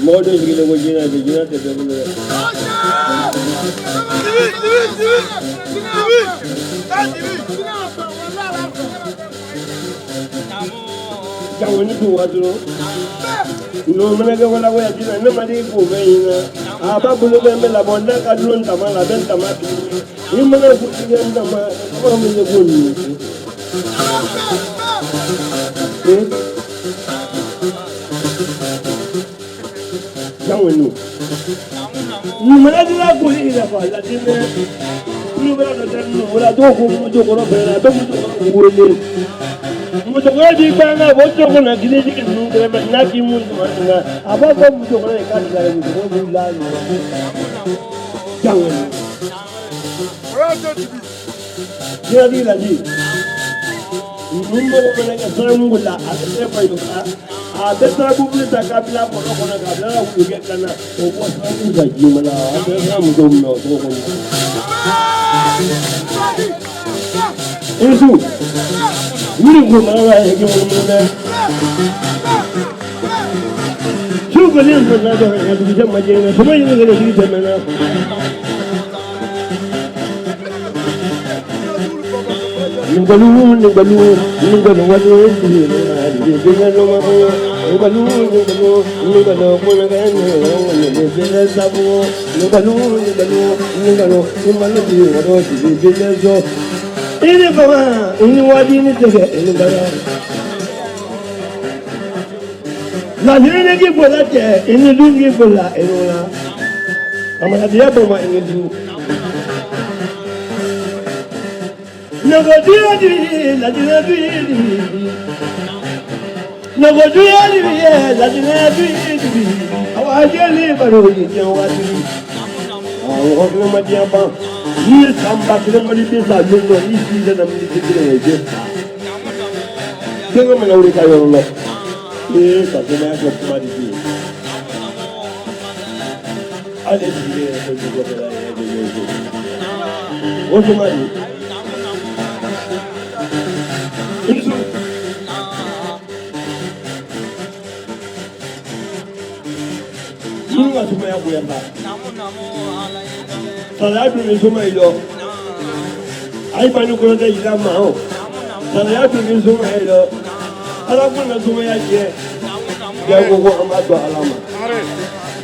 Mɔgɔ dɔ sigilen ko jinɛ tɛ jinɛ tɛ bɛɛ bolo dɛ. Jango ni tun ka dɔrɔn n'o mana kɛ wala wala jinɛ ne ma di k'o bɛɛ ɲini a b'a bolo bɛ n bɛ labɔ n'a ka dulon tama la a bɛ n tama tuguni ni mana ko k'i bɛ n tama kɔrɔ min bɛ k'o ɲini. Jango ni numana dila ko i la fa la dinɛ tulu bɛ dɔ tɛ wala dɔw ko musokɔrɔ fɛnɛ la dɔw musokɔrɔ wele musokɔrɔ b'i ban ka bɔ so kɔnɔ k'i jigin ninnu kɛrɛfɛ n'a k'i mun tuma min na a b'a fɔ musokɔrɔ ye k'a bila musokɔrɔ b'u la jango ni jinɛtigi ladi ninnu mɔgɔ mana kɛ saramugu la a bɛ se fa a bɛ sarabu ta k'a bila kɔnɔ kɔnɔ k'a bila wulukɛ ka na o bɔ sarabu ka ji mana a bɛ sara muso minɛ o cogo kɔnɔ. Isu wuli ko mara la ye k'i munumunu dɛ. Su kɔni nana dɔrɔn ka dugujɛ ma jɛ soma ɲini ka sigi tɛmɛna. Ningalu ningalu ningalu wali ningalu ningalu ningalu ningalu sabu ningalu ningalu ningalu ningalu wado di ini baba ini wadi ni tege ini bara la ni ki bola te ini dungi bola ini la amana dia boma ini du Minnu ka sumaya bonya ba salaya dun ni suma yi lɔ ayi ba ni kɔnɔ tɛ yira ma o salaya dun ni suma yi lɔ ala ko na sumaya jɛ bɛɛ ko ko an b'a dɔn ala ma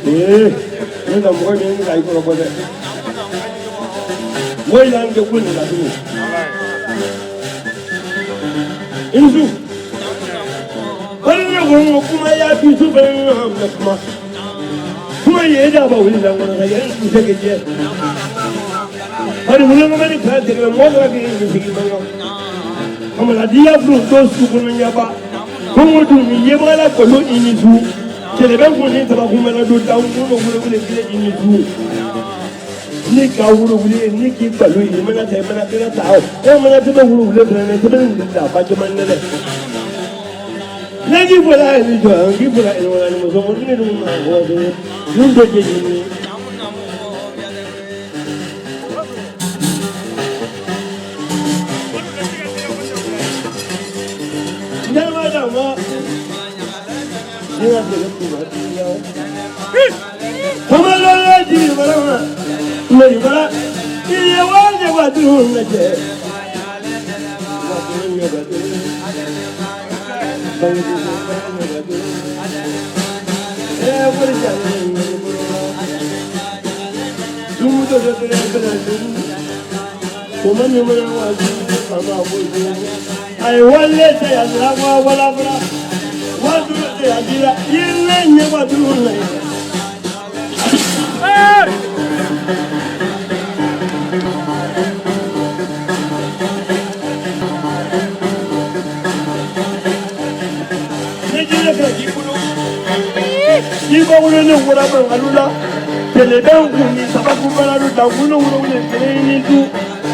ee ne ka mɔgɔ min ka i kɔrɔ bɔ dɛ mɔgɔ y'an kɛ ko nin la tugun i ni su wali ne ko n ko kuma y'a bi su fɛnɛ na bɛ kuma kuma ye da ba wuli la kɔnɔ ka yɛrɛ su se kɛ jɛ bari wuli ko ni kan tigɛ mɔgɔ kɛra k'i sigi ban kamala di y'a furu to su kɔnɔ ɲɛba kongo dun ni yebaga la kɔlɔ i ni su kɛlɛbɛ kun ni tabakun bɛ don dan kun dɔ wele wele kelen i ni su ni ka wolo wuli ni k'i balo ye i mana ta i mana kɛnɛ ta o e mana tɛmɛ wolo wuli fɛnɛ na tɛmɛ nin da ba caman nɛnɛ ne k'i bɔra ye ni jɔ k'i bɔra ye wala ni muso ko ne dun ma ko dun tɛ jɛ ɲini. Njama jama ni ka tɛgɛ kuma tiya. Kamala ji barama mari bara iye waje wa dun na je. Wa dun yo ga dun. Bangu yo ga dun. E wori ja ni. Dum do do do do dum. Ko man ni mana wa dun kama bo dun. Ay walle ta ya la wa wala bra. Wa dun te ya dira yinne nye wa dun na. Ni ba wolo ne wura ba ngalula telebe kun ni sababu bala do dankunu wolo wolo kelen ni du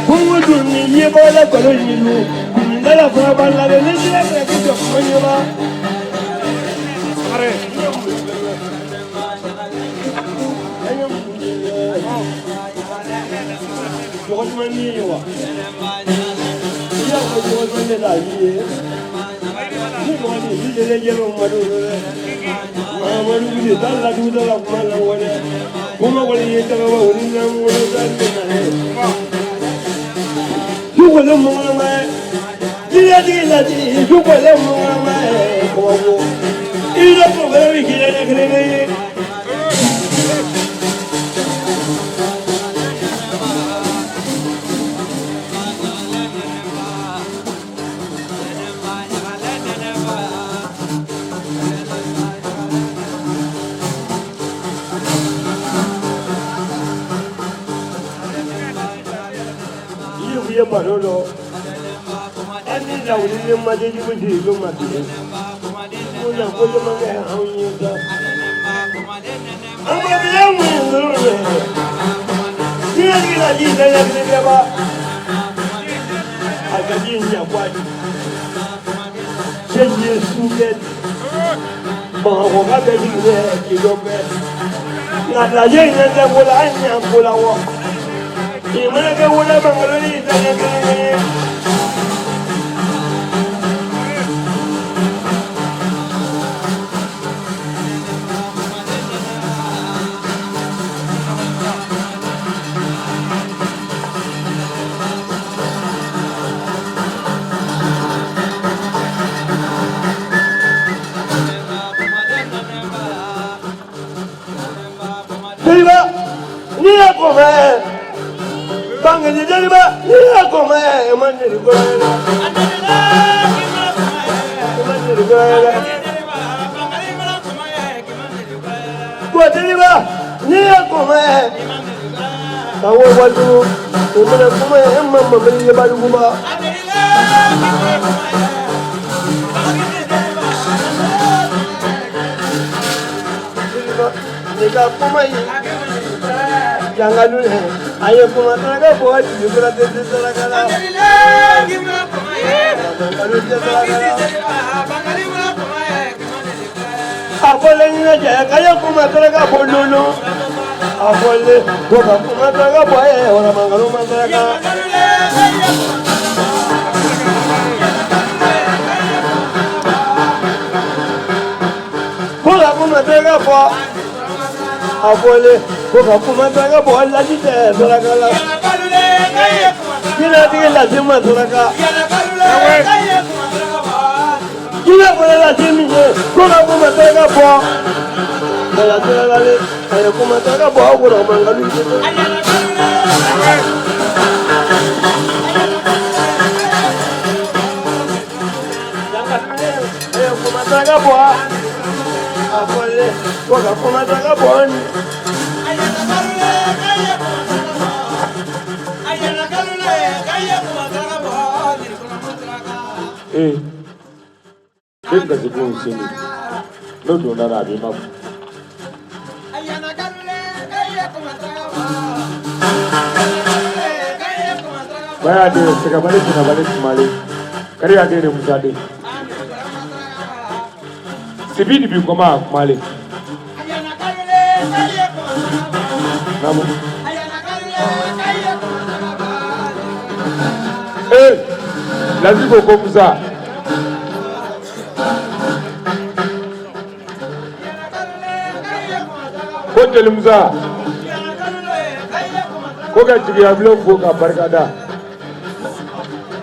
kungo dun ni yeba la kolo ni lu kun dala fana ba la ne sira kɛ ko jɔ ko ɲɛba. Jogo jumɛn ni ye wa? I y'a fɔ jogo jumɛn de la ye? Ni mɔgɔ ni i jɛlen jɛlen ma don dɛ. Mahamadu wuli t'a la dugu la kuma la wale kuma wale ye tagaba wuli na wale da na ye sukole mɔgɔma ye jiyatigi lati sukole mɔgɔma ye kɔkɔ i la kɔkɔ bɛ k'i la kelen ye. Ye baro dɔ ani lawuli ni majejugu di olu ma bi ko na ko caman kɛ anw ye sa an bɛ bi mun ye dɔrɔn de diɲɛ la ji tɛ ɲɛ kelen ba a ka ji ɲɛ bɔ a di cɛ ye su kɛ Bamakɔ ka bɛɛ jigin dɛ k'i dɔ bɛɛ nka lajɛ in ɲɛ tɛ ko la an ɲɛ ko la wa. I mana kɛ wolo bangaloni tɛ ɲɛ kelen ye. Jeliba n'i y'a ko mɛn bangeni jeliba n'i y'a ko mɛn i ma deli ko ye la i ma deli ko ye la ko jeliba n'i y'a ko mɛn ka wo waju i mana kuma e ma mamari ye baduguba. Ne ka kuma ye jangalu ye a ye kuma saraka bɔ jigi kura tɛ se saraka la jangalu tɛ saraka la a fɔlen ɲɛnajɛ k'a ye kuma saraka bɔ lolo a fɔlen ko ka kuma saraka bɔ a ye waramangalu ma saraka. Ko ka kuma saraka bɔ a fɔlen ko ka kuma saraka bɔ laji tɛ saraka la jinɛtigi lati ma saraka jinɛ fana lati min ye ko ka kuma saraka bɔ a saraka le a ye kuma saraka bɔ aw kɔrɔ mankalu ye. A ye kuma saraka bɔ a fɔlen ko ka kuma saraka bɔ ni. Ee den gasikun seli n'o donna la a b'i ma kun. Baya den sɛgɛbali sinabali sumalen kariya den de musa den sibi dibi kɔma a kumalen naamu. Ee Lazi ko ko Musa ko jeli Musa ko ka jigiyabilen fo ka barika da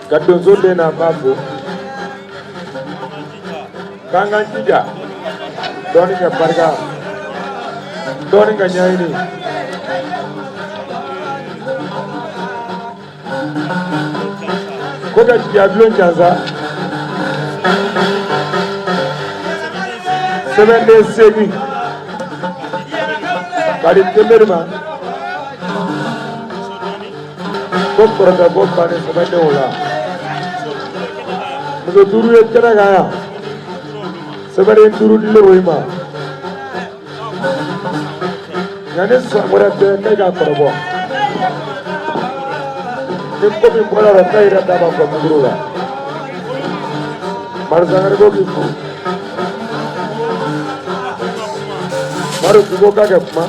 ka donso den n'a ba fo k'an k'an jija dɔɔni ka barika dɔɔni ka ɲɛɲini. Ko ka jigiyabilen jansa sɛbɛnden 8 ka di tenberi ma ko kɔrɔkɛ ko bannen sɛbɛndenw la muso 5 ye kɛnɛ kan yan sɛbɛnden 5 dilen o ma nka ni san wɛrɛ tɛ k'e k'a kɔrɔbɔ ni ko min bɔra la k'a yɛrɛ da b'a fɔ micro la Mari Sangare ko k'i fo Mari ko k'a kɛ kuma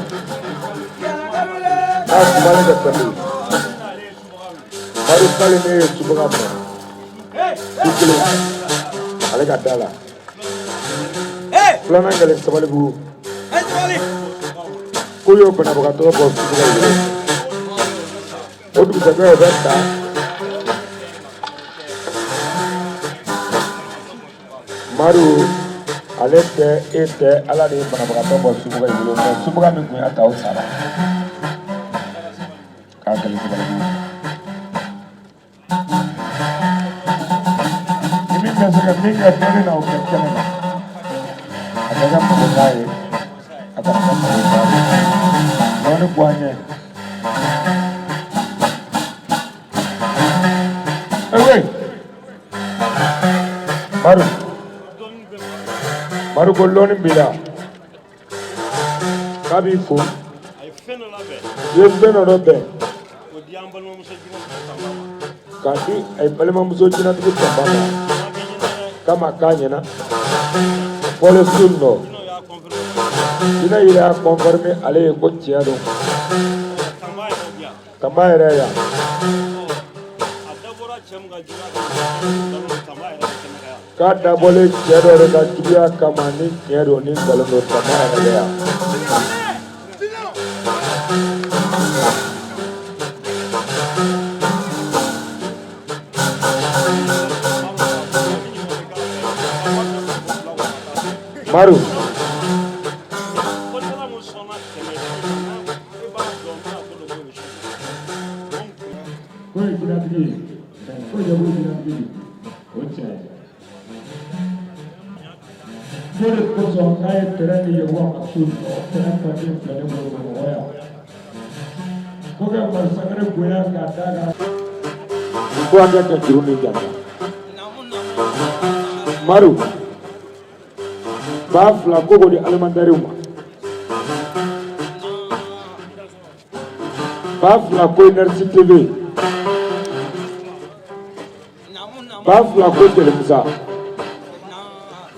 k'a kumalen ka tɛmɛ Mari k'ale ne ye subaga minɛ su kelen ale ka da la. Filanan kɛlen Sabalibugu, k'u y'o banabagatɔ bɔ sugu la yen. O dugusajɛ o bɛ ta. Madu, ale tɛ, e tɛ, Ala de ye banabagatɔ bɔ subaga in bolo, mais subaga min tun y'a ta, o sara. K'a kɛlɛ Sabalibugu. Ni min bɛ se ka min kɛ dɔnni na, o kɛ kɛnɛ ma. A ka kɛ magosa ye, a kana kɛ magosa ye. Dɔɔni bɔ an ɲɛ. Ewe! Madu, Madu ko lɔnni b'i la. K'a b'i fo. A ye fɛn dɔ labɛn. I ye fɛn dɔ labɛn. K'o di an balimamuso jinɛtigi Tanba ma. K'a di a ye balimamuso jinɛtigi Tanba ma. N'a kɛ ɲɛna dɛ. K'a ma k'a ɲɛna. Fɔlen su nɔ. Jinɛw y'a confirmé. Jinɛ yɛrɛ y'a confirmé ale ye ko tiɲɛ don. Tanba yɛrɛ bi yan. Tanba yɛrɛ yan. Ɔ, a dabɔra cɛ min ka juguya kama, nkalon, Tanba yɛrɛ bɛ kɛnɛ kan yan. K'a dabɔlen cɛ dɔ de ka juguya kama, ni tiɲɛ don ni nkalon don, Tanba yɛrɛ bɛ yan. Maru. Fɔlikɛla mun sɔnna kɛmɛ na, e b'a dɔn n bɛna ko dɔ k'o ye su. Ko ye jinɛtigi ye, ko jago jinɛtigi ye, o tiɲɛ ye. Ko de kosɔn k'a ye tɛrɛn di Yakuba ma su nɔ, tɛrɛn papiye filɛ ne bolo Bamakɔ yan. Ko ka Mari Sangare bonya k'a d'a kan. Ko a kɛ ka juru ni janfa. Maru, 2000 ko k'o di alimentaires ma. 2000 ko Énergie TV. 2000 ko Jelimusa.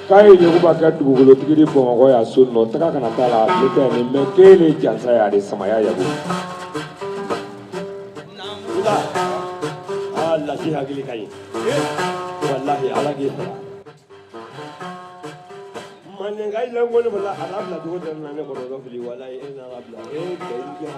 K'a ye Yakuba kɛ dugukolotigi di Bamakɔ yan so nɔ, taga kana t'a la, ale tɛ nin mɛ k'e ni jansa ye, a de samaya Yaku. Nka aa, lasi hakili ka ɲi walahi, Ala k'i sara. Mandenka i lankolo bala a labila cogo tɛ na ne kɔrɔ dɔ fili walahi, e n'a labila e cɛ i ja.